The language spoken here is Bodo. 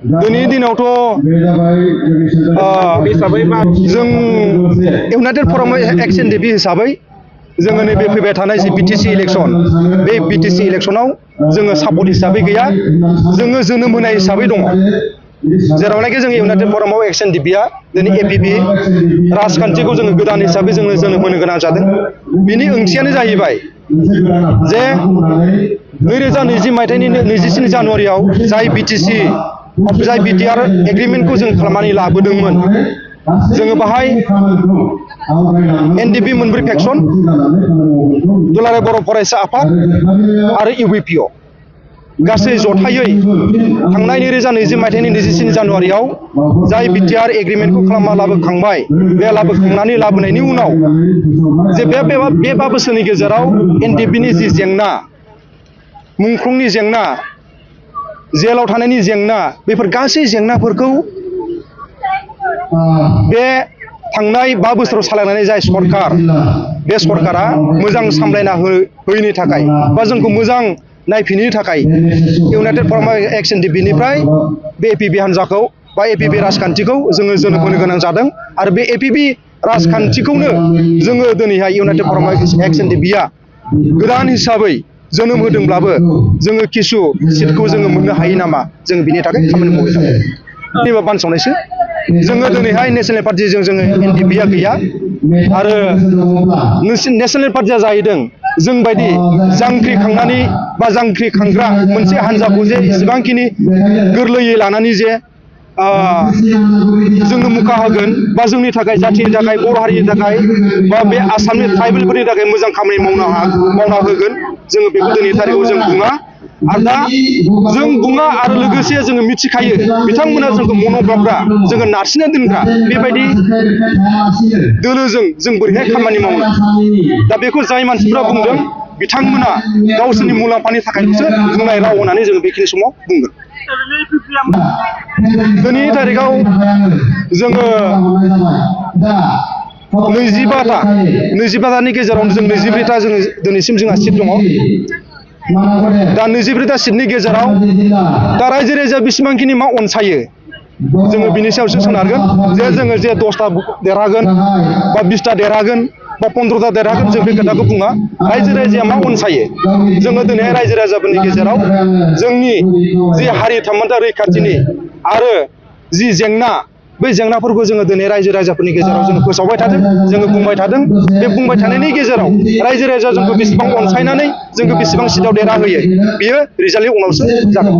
दिनैनि दिनावथ' जों इउनाइटेड फराम एक्स एनडिपि हिसाबै जोङो नैबे फैबाय थानाय जि बिटिसि इलेक्सन बे बिटिसि इलेक्सनाव जोङो सापर्ट हिसाबै गैया, जोङो जोनोम होनाय हिसाबै दङ। जेरावनाखि जों इउनाइटेड फरामाव एक्स एनडिपिआ दिनै एपिपि राजखान्थिखौ जोङो गोदान हिसाबै जोङो जोनोम होनो गोनां जादों। बिनि ओंथियानो जाहैबाय जे 2020 मायथाइनि 24 जानुवारियाव जाय बिटिआर एग्रिमेन्टखौ जों खालामनानै लाबोदोंमोन, जोङो बाहाय एनडिपि मोनब्रै फेक्सन, दुलाराय बर' फरायसा आफाद आरो इउबिपिअ गासै जथायै थांनाय 2020 मायथाइनि 24 जानुवारियाव जाय बिटिआर एग्रिमेन्टखौ खालामना लाबोखांबाय, बे लाबोनायनि उनाव जे बे 5 बोसोरनि गेजेराव एनडिपिनि जि जेंना, मुंख्लंनि जेंना, जेलाव थानायनि जेंना, बेफोर गासै जेंनाफोरखौ बे थांनाय 5 बोसोराव सालायनानै जाय सरकार, बे सरकारा मोजां सामलायना होयैनि थाखाय बा जोंखौ मोजां नायफिनैनि थाखाय इउनाइटेड फराम एक्स एनडिपिनिफ्राय बे एपिपि हान्जाखौ बा एपिपि राजखान्थिखौ जोङो जोनोम होनो गोनां जादों। आरो बे एपिपि राजखान्थिखौनो जोङो दिनैहाय इउनाइटेड फराम एक्स एनडिपिआ गोदान हिसाबै जोनोम होदोंब्लाबो जोङो किसु सिटखौ जोङो मोननो हायो नामा, जों बिनि थाखाय खामानि मावबाय थादों। बानसावनायसो जोङो दिनैहाय नेशनेल पार्टिजों जोङो एनडिपिआ गैया, आरो नेशनेल पार्टिया जाहैदों जोंबायदि जांख्रिखांनानै बा जांख्रिखांग्रा मोनसे हान्जाखौ जे इसेबांखिनि गोरलैयै लानानै जे जोंनो मुखा होगोन बा जोंनि थाखाय, जाथिनि थाखाय, बर' हारिनि थाखाय बा बे आसामनि ट्राइबेलफोरनि थाखाय मोजां खामानि मावना होगोन, जोङो बेखौ दिनैनि थारिखआव जों बुङा। आरो दा जों बुङा, आरो लोगोसे जोङो मिथिखायो बिथांमोना जोंखौ मन'ग्राफग्रा, जोङो नारसिनना दोनग्रा बेबायदि दोलोजों जों बोरैहाय खामानि मावनो। दा बेखौ जाय मानसिफ्रा बुंदों बिथांमोना गावसोरनि मुलाम्फानि थाखायसो बुंनाय राव होननानै जोङो बेखिनि समाव बुंगोन। दिनैनि थारिखआव जोङो 25टानि गेजेरावनो जों 24टा जोङो दिनैसिम जोंहा सिट दङ। दा 24टा सिटनि गेजेराव दा रायजो राजा बेसेबांखिनि मा अनसायो, जोङो बिनि सायावसो सोनारगोन जे जोङो जे 10टा देरहागोन बा 20टा देरहागोन बा 15टा देरहागोन, जों बे खोथाखौ बुङा। रायजो राजाया मा अनसायो, जोङो दिनै रायजो राजाफोरनि गेजेराव जोंनि जि हारि थामोन्था रैखाथिनि आरो जि जेंना, बै जेंनाफोरखौ जोङो दिनै रायजो राजाफोरनि गेजेराव जोङो फोसावबाय थादों, जोङो बुंबाय थादों। बे बुंबाय थानायनि गेजेराव रायजो राजा जोंखौ बेसेबां अनसायनानै जोंखौ बेसेबां सिटआव देरहाहोयो, बियो रिजाल्टनि उनावसो जागोन।